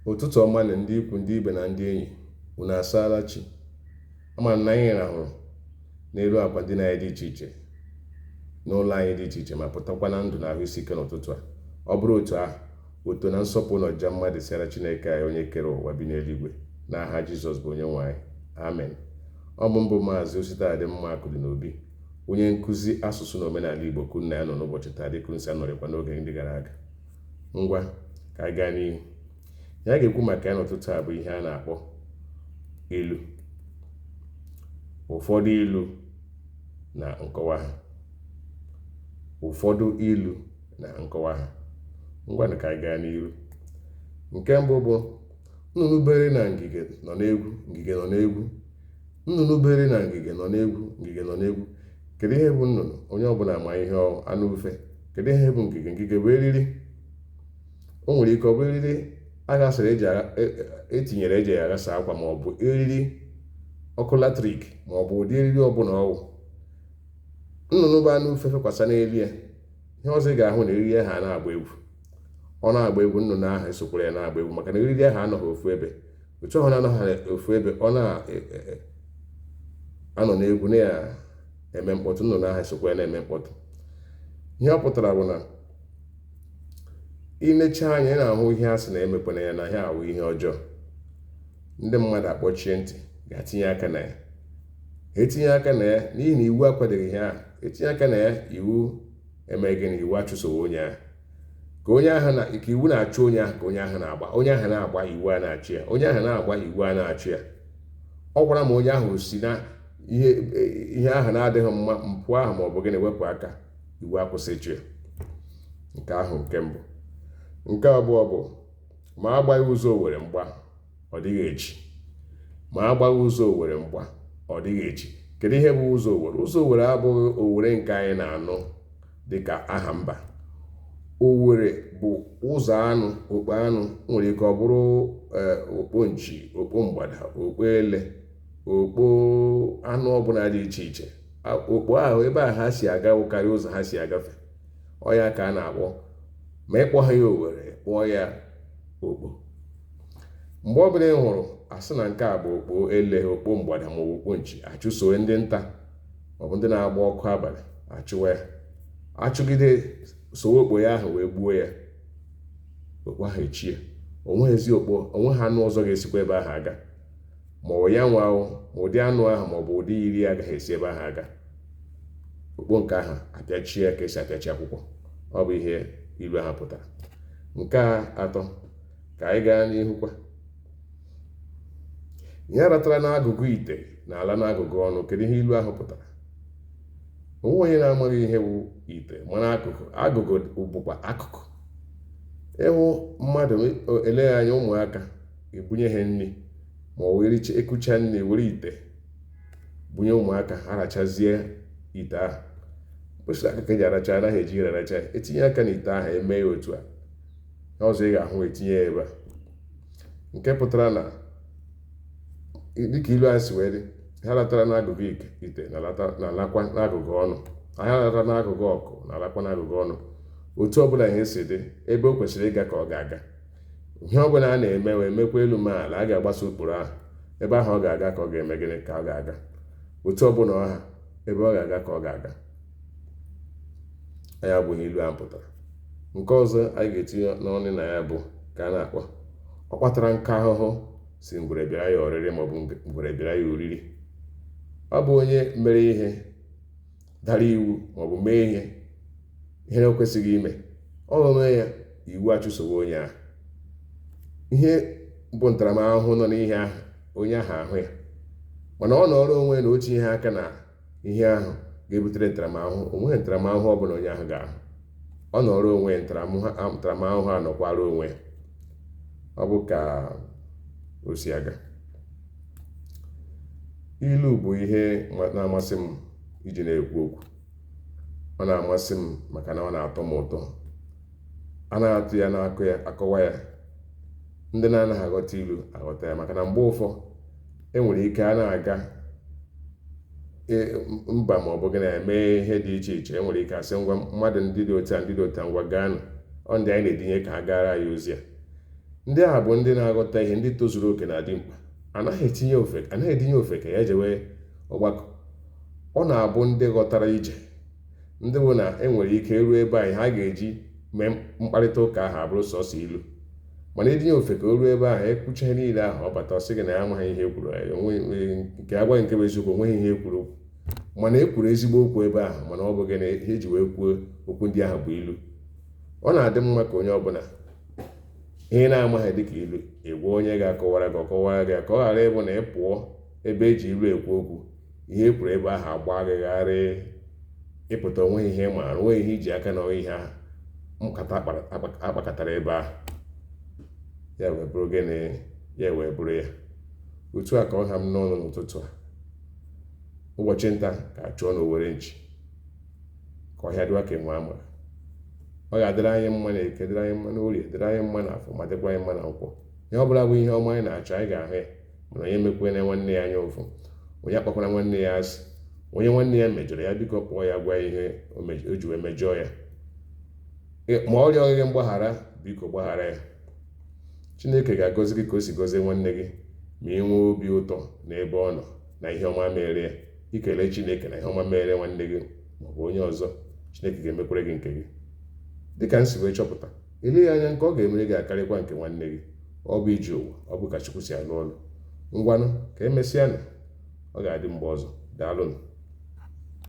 Ụtụtụ ọma na ndị ikwu, ndị ibe na ndị enyi. Unu asaala chi? Ama na anyị rahụrụ n'elu akwa ndina anyị dị iche iche n'ụlọ anyị dị iche iche ma pụtakwa na ndụ na ahụ isi ike n'ụtụtụ a. Ọ bụrụ otu ahụ, oto na nsọpụrụ na ọja mma dịsịara Chineke anyị, onye kere ụwa, bi n'eluigwe, n'aha Jizọs bụ onye nwe anyị. Amen. Ọ bụ mbụ Maazị Ositadịmma Akụdịnobi, onye nkụzi asụsụ na omenala Igbo, ka unu na ya nọ n'ụbọchị taa, dịka unu si anọrịkwa n'oge ndị gara aga. Ngwa, ka anyị gaa n'ihu. Ihe a ga-ekwu maka ya n'ụtụtụ a bụ ihe a na-akpọ ilu, ụfọdụ ilu na nkọwa ha. Ụfọdụ ilu na nkọwa ha. Ngwanụ, ka anyị gaa n'iru. Nke mbụ bụ: nnụnụ bere na ngige nọ n'egwu, ngige nọ n'egwu. Nnụnụ bere na ngige nọ n'egwu, ngige nọ n'egwu. Kedu ihe bụ nnụnụ? Onye ọbụla ma ihe ọ, anụ ufe. Kedu ihe bụ ngige? Ngige bụ eriri. O nwere ike ọ bụ eriri aghasara eji etinyere eji aghasa akwa, ma ọ bụ eriri ọkụ latrik, ma ọ bụ ụdị eriri ọbụla ọwụ. Nnụnụ bụ anụ ufe fekwasa n'elu ya, ihe ọzọ ị ga-ahụ na eriri ahụ a na-agba egwu. Ọ na-agba egwu, nnụnụ ahụ esokwara ya na-agba egwu, maka na eriri ahụ anọghị ofu ebe. Otu ahụ na-anọghị ofu ebe, ọ na-anọ n'egwu, na-eme mkpọtụ, nnụnụ ahụ esokwa ya na-eme mkpọtụ. Ihe ọ pụtara bụ na inecha anya, ị na-ahụ ihe a sị na emekwana ya, na ihe ahụ ihe ọjọọ, ndị mmadụ akpọchie ntị ga-atinye aka na ya. Etinye aka na ya n'ihi na iwu akwadoghị ihe ahụ. Etinye aka na ya, iwu eme gịnị? Iwu achụsowe onye ahụ. Ka onye ahụ na ka iwu na-achụ onye ahụ, ka onye ahụ na-agba, onye ahụ na-agba, iwu a na-achụ ya. Onye ahụ na-agba, iwu a na-achụ ya. Ọ gwara ma onye ahụ si na ihe ihe ahụ na-adịghị mma, mpụ ahụ ma ọ bụ gịnị, wepụ aka, iwu akwụsị ịchụ ya. Nke ahụ nke mbụ. Nke abụọ bụ: ma agbaghị ụzọ Owere mgba, ọ dịghị echi. Ma agbaghị ụzọ Owere mgba, ọ dịghị echi. Kedu ihe bụ ụzọ Owere? Ụzọ Owere abụghị Owere nke anyị na-anụ dịka aha mba. Owere bụ ụzọ anụ, okpo anụ. Nwere ike ọ bụrụ okpo nchi, okpo mgbada, okpo ele, okpo anụ ọbụla dị iche iche. Okpo ahụ, ebe a ha si aga wụkarị ụzọ ha si agafe. Ọ ya ka a na-akpọ, ma ịkpọ ha ya Owere, kpọọ ya okpo. Mgbe ọbụla ị hụrụ asị na nke a bụ okpo ele, okpo mgbada ma ọ bụ okpo nchi, achụsowe ndị nta maọbụ ndị na-agba ọkụ abalị, achụwa ya, achụgide, sowe okpo ya ahụ wee gbuo ya, okpo ahụ echie. Onweghịzi okpo, onweghị anụ ọzọ ga-esikwa ebe ahụ aga, ma ọ ya nwa ma ụdị anụ ahụ ma ọ bụ ụdị yiri ya agaghị esi ebe ahụ aga. Okpo nke ahụ apịachie ya ka esi apịachi akwụkwọ. Ọ bụ ihe ilu ahụ pụtara. Nke atọ, ka anyị gaa n'ihu kwa. Ihe ratara n'agụgụ ite na-ala n'agụgụ ọnụ. Kedu ihe ilu ahụ pụtara? Onwe onye na-amaghị ihe bụ ite, mana akụkụ agụgụ bụkwa akụkụ. Ịhụ mmadụ, eleghị anya ụmụaka, ebunye ha nri, ma ọ were ekucha nri, were ite bunye ụmụaka, ha rachazie ite ahụ. Mkpịsị aka ka eji aracha, anaghị eji ire aracha. Etinye aka n'ite ahụ, eme ya otu a, ihe ọzọ ị ga-ahụ, etinye ya ebe a. Nke pụtara na dịka ilu a si wee dị, ha latara n'agụgụ ite na-alakwa n'agụgụ ọnụ, ha latara n'agụgụ ọkụ na-alakwa n'agụgụ ọnụ. Otu ọbụla ihe si dị, ebe o kwesịrị ịga ka ọ ga-aga. Ihe ọbụla a na-eme wee mekwa elu ma ala, a ga-agbaso ụkpụrụ ahụ. Ebe ahụ ọ ga-aga ka ọ ga-eme gịnị? Ka ọ ga-aga. Otu ọbụla ọha, ebe ọ ga-aga ka ọ ga-aga. Ya bụ ihe ilu ahụ pụtara. Nke ọzọ anyị ga-etinye n'ọnụ na ya bụ ka a na-akpọ: ọ kpatara nka ahụhụ si ngwere bịara ya ọrịrị, maọbụ ngwere bịara ya oriri. Ọ bụ onye mere ihe dara iwu, maọbụ mee ihe ihe na-ekwesịghị ime. Ọ mee ya, iwu achụsowe onye ahụ. Ihe bụ ntaramahụhụ nọ n'ihe ahụ, onye ahụ ahụ ya. Mana ọ nọrọ onwe na o tinye aka na ihe ahụ ga-ebutere ntaramahụhụ, onweghị ntaramahụhụ ọbụla onye ahụ ga-ahụ. Ọ nọrọ onwe, ntaramahụhụ anọkwara onwe. Ọ bụ ka o si aga. Ilu bụ ihe na-amasị m iji na-ekwu okwu. Ọ na-amasị m maka na ọ na-atọ m ụtọ. A na-atụ ya na-akụ ya, akọwa ya, ndị na-anaghị aghọta ilu aghọta ya, maka na mgbe ụfọ enwere ike a na-aga mba ma ọ bụ gị na-eme ihe dị iche iche, enwere ike asị, "Ngwa, mmadụ ndị dị otu a, ndị dị otu a, ngwa gaanụ." Ọ ndị anyị na-edinye ka ha gara anyị ozi a. Ndị a bụ ndị na-aghọta ihe, ndị tozuru oke na dimkpa. Anaghị etinye ofeke, anaghị edinye ofeke ya jewe ọgbakọ. Ọ na-abụ ndị ghọtara ije, ndị bụ na enwere ike ruo ebe anyị ha ga-eji mee mkparịta ụka ahụ abụrụ sọsọ ilu. Mana edinye ofeke, o ruo ebe ahụ, ekwucha ihe niile ahụ, ọ bata, ọ sị gị na ya amaghị ihe e kwuru, nke agwaghị nke bụ eziokwu, onweghị ihe e kwuru. Mana e kwuru ezigbo okwu ebe ahụ, mana ọ bụghị na ihe eji wee kwuo okwu ndị ahụ bụ ilu. Ọ na-adị mma ka onye ọbụla ihe na-amaghị dịka ilu, ịgwa onye ga-akọwara gị, ọ kọwara gị, ka ọ ghara ịbụ na ị pụọ ebe eji ilu ekwu okwu, ihe e kwuru ebe ahụ agba gị gharị, ịpụta onweghị ihe ị maara, onweghị ihe iji aka na ihe ahụ nkata akpakọtara ebe ahụ. Ya wee bụrụ gịnị? Ya wee bụrụ ya otu a ka ọ ha m n'ọnụ n'ụtụtụ a. Ụbọchị nta ka a chụọ n'owere nchi, ka ọhịa dịwa ka enwe amara. Ọ ga-adịrị anyị mma na Eke, dịrị anyị mma na Orie, dịrị anyị mma na Afọ, ma dịkwa anyị mma na Nkwọ. Ihe ọ bụla bụ ihe ọma anyị na-achọ, anyị ga-ahụ ya. Mana onye mekwena nwanne ya anya ụfụ, onye akpakwara nwanne ya asị. Onye nwanne ya mejọrọ ya, biko kpọọ ya, gwa ya ihe o ji wee mejọọ ya. Ma ọ rịọghị gị mgbaghara, biko gbaghara ya. Chineke ga-agọzi gị ka o si gọzie nwanne gị, ma ị nwee obi ụtọ n'ebe ọ nọ na ihe ọma mere ya. Ikele Chineke na ihe ọma mere nwanne gị maọbụ onye ọzọ, Chineke ga-emekwere gị nke gị. Dịka m si wee chọpụta, eleghị anya nke ọ ga-emere gị akarịkwa nke nwanne gị. Ọ bụ iji ụwa, ọ bụ ka Chukwu si alụ ọlụ. Ngwanụ, ka emesịanụ, ọ ga-adị mgbe ọzọ. Daalụnụ.